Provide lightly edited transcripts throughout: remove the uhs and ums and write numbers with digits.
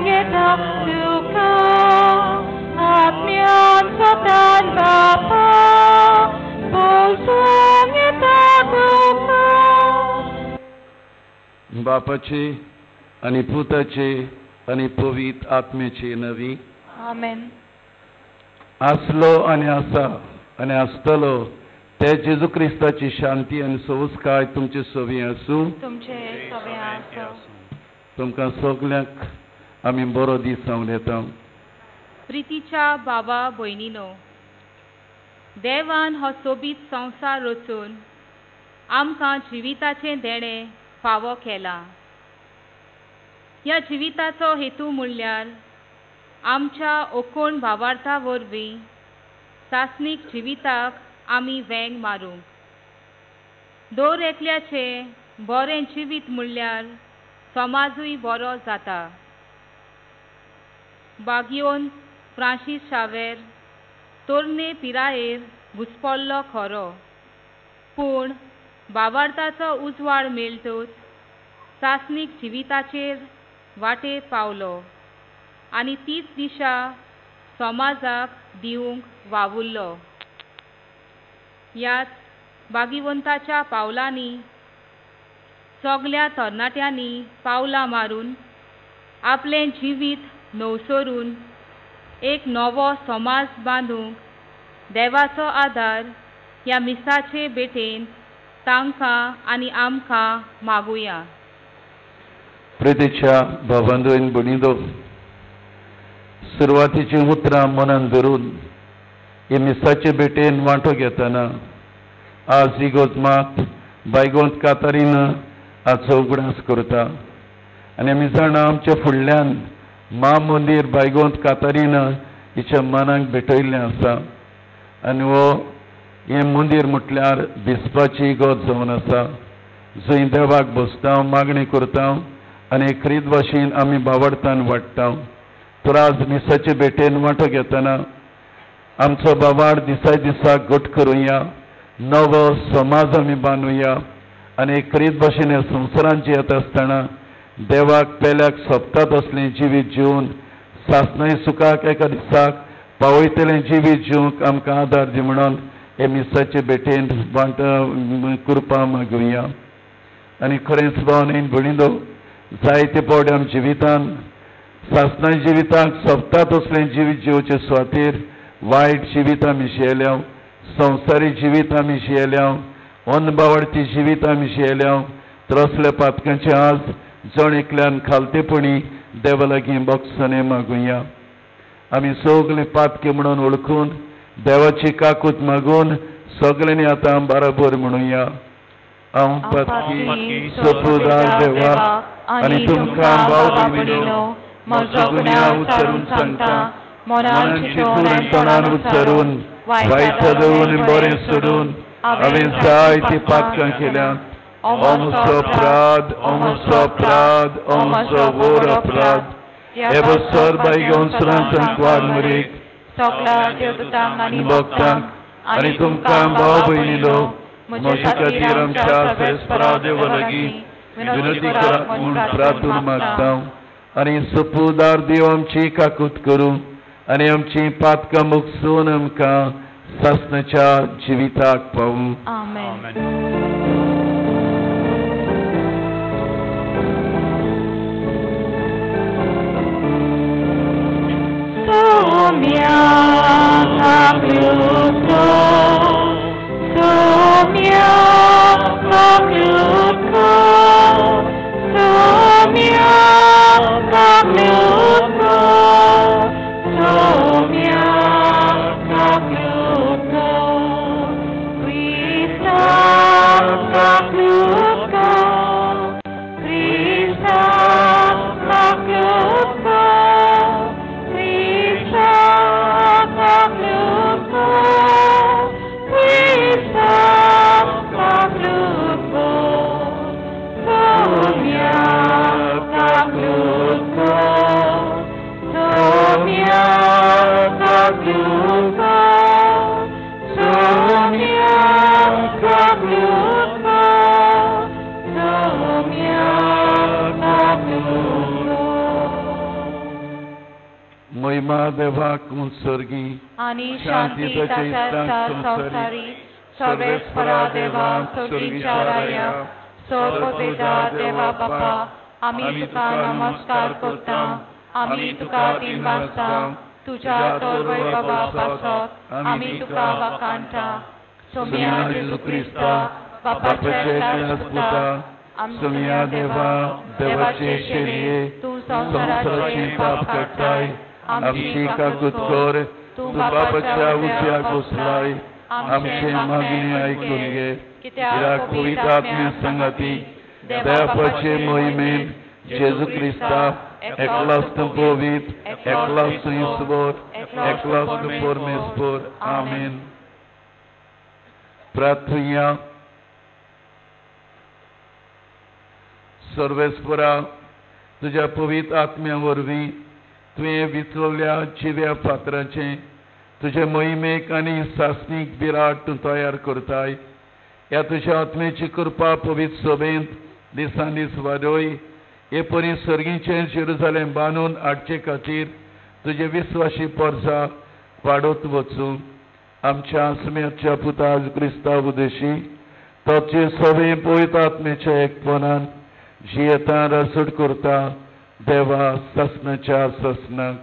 येता तुका आत्म्यान सतान बापा बोलसूंक येता तुका. बापाचे आनी पुताचे आनी पवित्र आत्म्याचे नवी आमेन. आसलो आनी आसा आनी आसतलो ते जेजू क्रिस्ताची शांती आनी संस्कार तुमचे सवी आसूं. तुमचे सवे आसूं. तुमकां सगल्यांक आमी बरो दीस जावन येता. प्रितीच्या बाबा भयणीनो, देवान हो सोबीत संवसार रचून आमकां जिविताचें देणें फावो केलां. ह्या जिविताचो हेतू म्हणल्यार आमच्या ओकोण भावार्था वरवीं सासणीक जिविताक आमी वेंग मारूंक. दर एकल्याचें बरें जिवीत म्हणल्यार समाजूय बरो जाता. बागियोन फ्रांसीस शावेर तरणे पिरायेर घुसपल्लो खरो, पूण भावार्थाचो उजवाड मेळटूच सासणीक जिविताचेर वाटेर पावलो आनी तीच दिशा समाजाक दिवंक वावुरलो. ह्याच भागिवंताच्या पावलांनी सगल्या तरणाट्यांनी पावलां मारून आपलें जिवीत नवसरून एक नवो समाज बांदूंक देवाचो आदार ह्या मिसाचे भेटेन तांकां आनी आमकां मागुया. प्रितीच्या भावांदोन भयणींनो, सुरवातीचीं उतरां मनान धरून हे मिसाचे भेटेन वांटो घेतना आज इगोज मात बायगोंत कातारीन आजचो उगडास करता. आनी आमी जाणा आमच्या फुडल्यान मा मंदीर बायगोंत कातारीन हिच्या मनाक भेटयल्लें आसा. आनी हो हें मंदीर म्हटल्यार भिजपाची इगोज जावन आसा, जंय देवाक बसता, मागणी करता आनी क्रीत भाशेन आमी बावडतान वाडटा. तर आज मिसाचे भेटेन वांटो घेतना आमचो बावाड दिसाय दिसाक घट करुया, नवो समाज आमी बांदुया आनी क्रीत भाशेन ह्या संवसारांत जियेता आसतना देवाक पेल्याक सोबता तसलें जिवीत जिवन सासणाय सुखाक एका दिसाक पावयतलें जिवीत जिवंक आमकां आदार दी म्हणून हे मिसाचे भेटेन वांटो कृपा मागुया. आनी खरेंच भाव न्हय भयणींनो, जायते फावटी आमच्या जिवितान सासणाय जिविताक सोबता तसलें जिवीत जिवचे सुवातेर वायट जिवीत आमी जियेल्या, संवसारी जिवीत आमी जियेल्या, अनबावडती जिवीत आमी जियेल्या. तर असल्या पातकांचे आज जण एकल्यान खालतेपणी देवा लागीं बोगसणें मागुया. आमी सगळे पातके म्हणून वळखून देवाची काकूत मागून सगळ्यांनी आतां बराबर म्हणुया. हांव पातकी सोपुदार देवा आनी तुमकां भाव भयणींनो म्हजो गुन्यांव उच्चारून सांगता, मनान चिंतून आनी तोंडान उच्चारून वायट सोडून बरें सोडून हांवें जायतीं पातकां केल्यांत. म्हजो अपराध, म्हजो अपराध, म्हजो व्हड अपराध. हे बसर बायगोन सुरांत मुरीक आनी भक्तांक आनी तुमकां भाव भयणींनो म्हजे खातीर आमच्या सर्वेस्परा देवा लागीं विनंती करात म्हूण प्रार्थना मागता. आनी सुपुदार देव आमची काकूत करूं आनी आमची पातकां मुगसून आमकां सासणाच्या जिविताक पावूं. Soumya Kakuto, Soumya Kakuto, Soumya Kakuto, Krista. महिमा देवाक उत्सर्गी आनी शांती ताच्या संवसारी सर्वेस्परा देवा स्वर्गीच्या राया सर्वदेवा देवा बापा आमी तुका नमस्कार करता आमी तुका दिनवासता तुज्या तोरवय बाबा पासत आमी तुका वाखाणटा सोम्या जेजू क्रिस्ता बापाच्या पुता सोम्या देवा देवाचे शेरये तूं संवसाराचे पाप काडटाय आमची काकूत कर तूं बापाच्या उज्याक बसलाय आमचे मागणी आयकून घे कित्याक पवित्र आत्म्या संगाती देवाचे मोहिमेन जेजू क्रिस्ता एकलोच तूं पवित्र एकलोच तूं ईश्वर एकलोच तूं परमेश्वर. आमेन. प्रार्थुया. सर्वेस्परा तुज्या पवित्र आत्म्या वरवीं तुवें विचवल्या जिव्या फातराचें तुजे मोहिमेक आनी सासणीक बिराड तूं तयार करताय. ह्या तुज्या आत्म्याची कृपा पवित्र सभेंत दिसान दीस वाडय हे परी सर्गीचें जेरुजालेम बांदून हाडचे खातीर तुजे विस्वाशी पोरसा वाडत वचूं. आमच्या आसम्याच्या पुता क्रिस्ता उदेशी ताचे सभे पवित्र आत्म्याच्या एकपणान जियेता रसड करता देवा ससनाच्या ससनाक.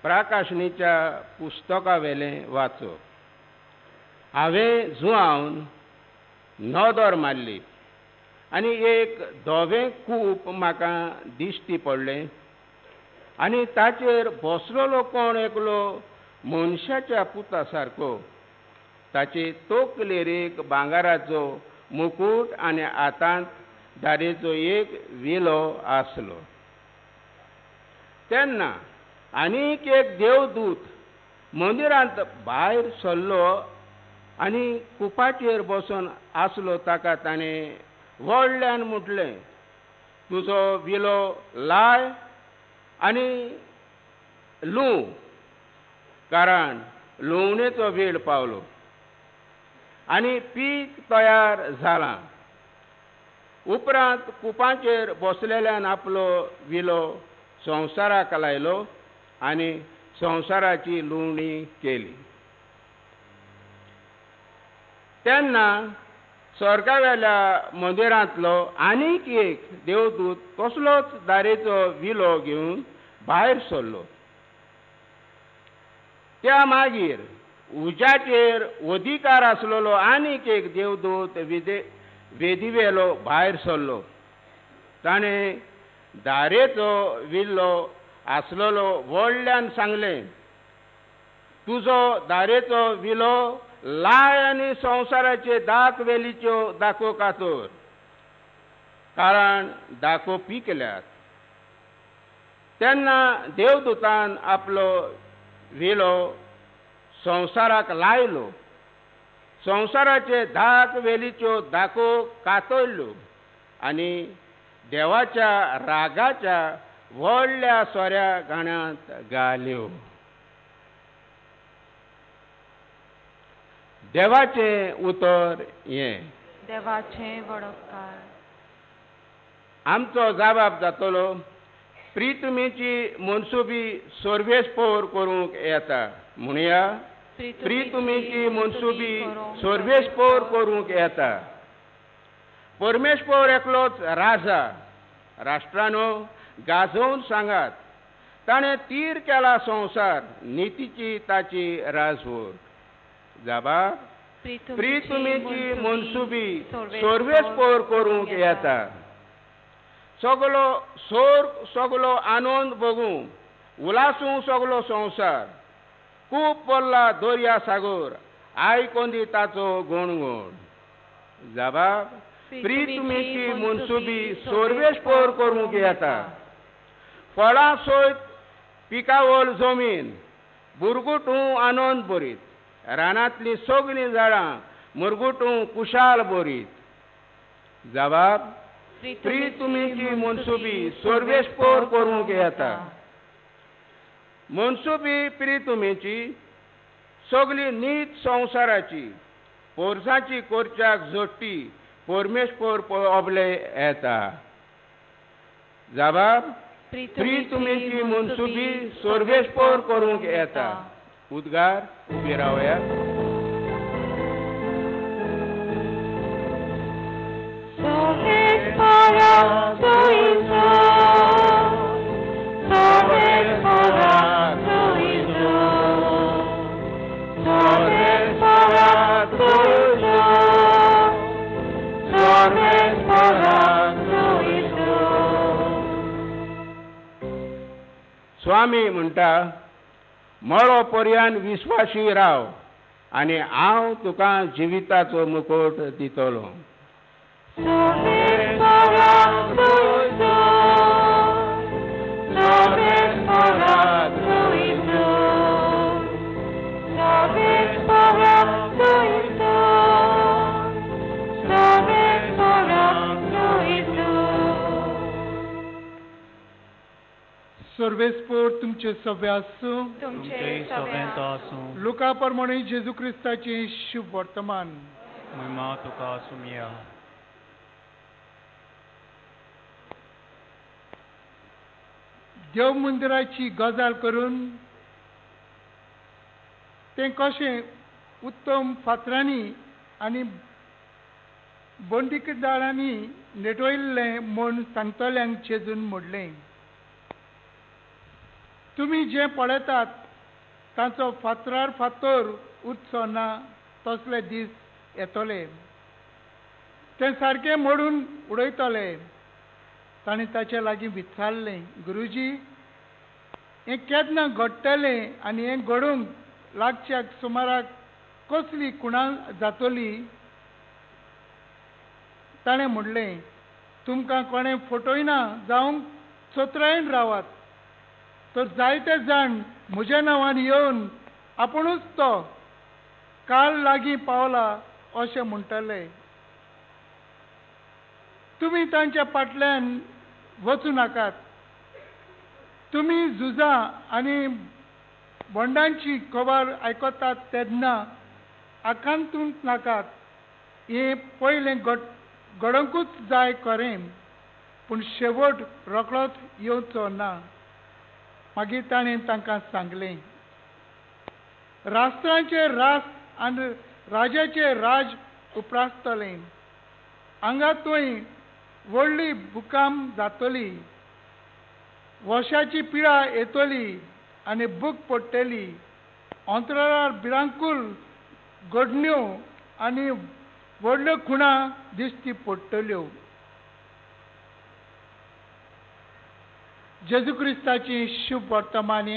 प्राकाशणीच्या पुस्तकावेलें वाचप. हांवें जुआवन नदर मारली आनी एक धवें कूप म्हाका दिश्टी पडलें आनी ताचेर बसलेलो कोण एकलो मनशाच्या पुता सारको. ताचे तकलेर एक भांगराचो मुकूट आनी हातांत दारेचो एक विलो आसलो. तेन्ना आनीक एक देवदूत मंदिरांत भायर सरलो आनी कुपाचेर बसून आसलो. ताका ताणें व्हडल्यान म्हटलें, तुजो विलो लाय आनी लूं, कारण लुवणेचो वेळ पावलो आनी पीक तयार जालां. उपरांत कुपाचेर बसलेल्यान आपलो विलो संवसाराक लायलो आनी संवसाराची लुवणी केली. तेन्ना स्वर्गावेल्या मंदिरांतलो आनीक एक देवदूत कसलोच दारेचो विलो घेवन भायर सरलो. त्या मागीर उज्याचेर अधिकार आसलेलो आनीक एक देवदूत वेदीवेलो भायर सरलो. ताणें दारेचो विलो आसलेलो व्हडल्यान सांगलें, तुजो दारेचो विलो लाय आनी संवसाराचे दाक वेलीच्यो दाखो कातर, कारण दाखो पिकल्यात. तेन्ना देवदूतान आपलो विलो संवसाराक लायलो, संवसाराचे धाक वेलीच्यो दाखो कातरल्यो आनी देवाच्या रागाच्या व्हडल्या सोऱ्या गाण्यांत गाल्यो. देवाचें उतर हें. देवाचें वडपकार. आमचो जबाब जातलो प्रितुमीची मनसुबी सर्वेस्पोर करूंक येता. म्हणया, प्रितुमीची मनसुबी सर्वेस्पोर करूंक येता. परमेश्वर एकलोच राजा. राष्ट्रानो गाजोवन सांगात, ताणें तीर केला संवसार, नितीची ताची राजवट. जबाब, प्रितुमीची मनसुबी सर्वेस्पोर करूंक येता. सगलो सोर सगलो आनंद भोगूं, उलासूं सगलो संवसार. खूब पडला दर्या सागर, आयकोंदी ताचो गणगण. जबाब, प्रितुमीची मनसुबी सर्वेस्पोर करूंक येता. फळां सयत पिकावळ जमीन, बुरगुटूं आनंद भरीत. रानांतलीं सगळीं झाडां मुरगुटूं कुशाल भरीत. जबाब, प्रितुमीची मनसुबी सर्वेस्पोर करूंक येता. मनसुबी प्रितुमीची सगळी नीत संवसाराची, पोरसाची कोरच्याक जोडटी परमेश्वर अबले येता. जबाब प्रितुमेची मनसुबी सर्वेस्पोर करूंक येता. उद्गार उबी रावया. स्वामी म्हणटा, मळो पर्यान विस्वाशी राव आनी हांव तुका जिविताचो मुकोट दितलो. सर्वेस्पोर तुमचे सभे आसूं. तुमचे सभेंत आसूं. लुका प्रमाणे जेजू क्रिस्ताचें शुभ वर्तमान. महिमा तुका आसुया. देव मंदिराची गजाल करून तें कशें उत्तम फातरांनी आनी बंदीकदारांनी नेटयल्लें म्हूण सांगतल्यांक जेजून म्हणलें, तुमी जें पळयतात तांचो फातरार फातर उरचो ना तसले दीस येतले, तें सारकें मोडून उडयतले. ताणें ताचे लागीं विचारलें, गुरुजी, हें केन्ना घडटलें आनी हें घडूंक लागच्याक सुमाराक कसली खुणां जातली? ताणें म्हणलें, तुमकां कोणें फटयना जावंक चतुरायेन रावात, तर जायते जाण म्हज्या नांवान येवन आपुणूच तो काल लागीं पावला अशें म्हणटले. तुमी तांच्या फाटल्यान वचूं नाकात. तुमी झुजां आनी बंडांची खबर आयकतात तेन्ना आकांतूंक नाकात. हें पयलें घडोवंकूच जाय खरें, पूण शेवट रोखडोच येवचो ना. मागीर ताणें तांकां सांगलें, राष्ट्रांचे राष्ट्र आनी राजाचे राज उप्रासतलें. हांगा थंय व्हडली भुकाम जातली, वशाची पिडा येतली आनी भूक पडटली. अंतराळार भिरांकूळ घडण्यो आनी व्हडल्यो खुणां दिश्टी पडटल्यो. जेजू क्रिस्ताची शुभ वर्तमान.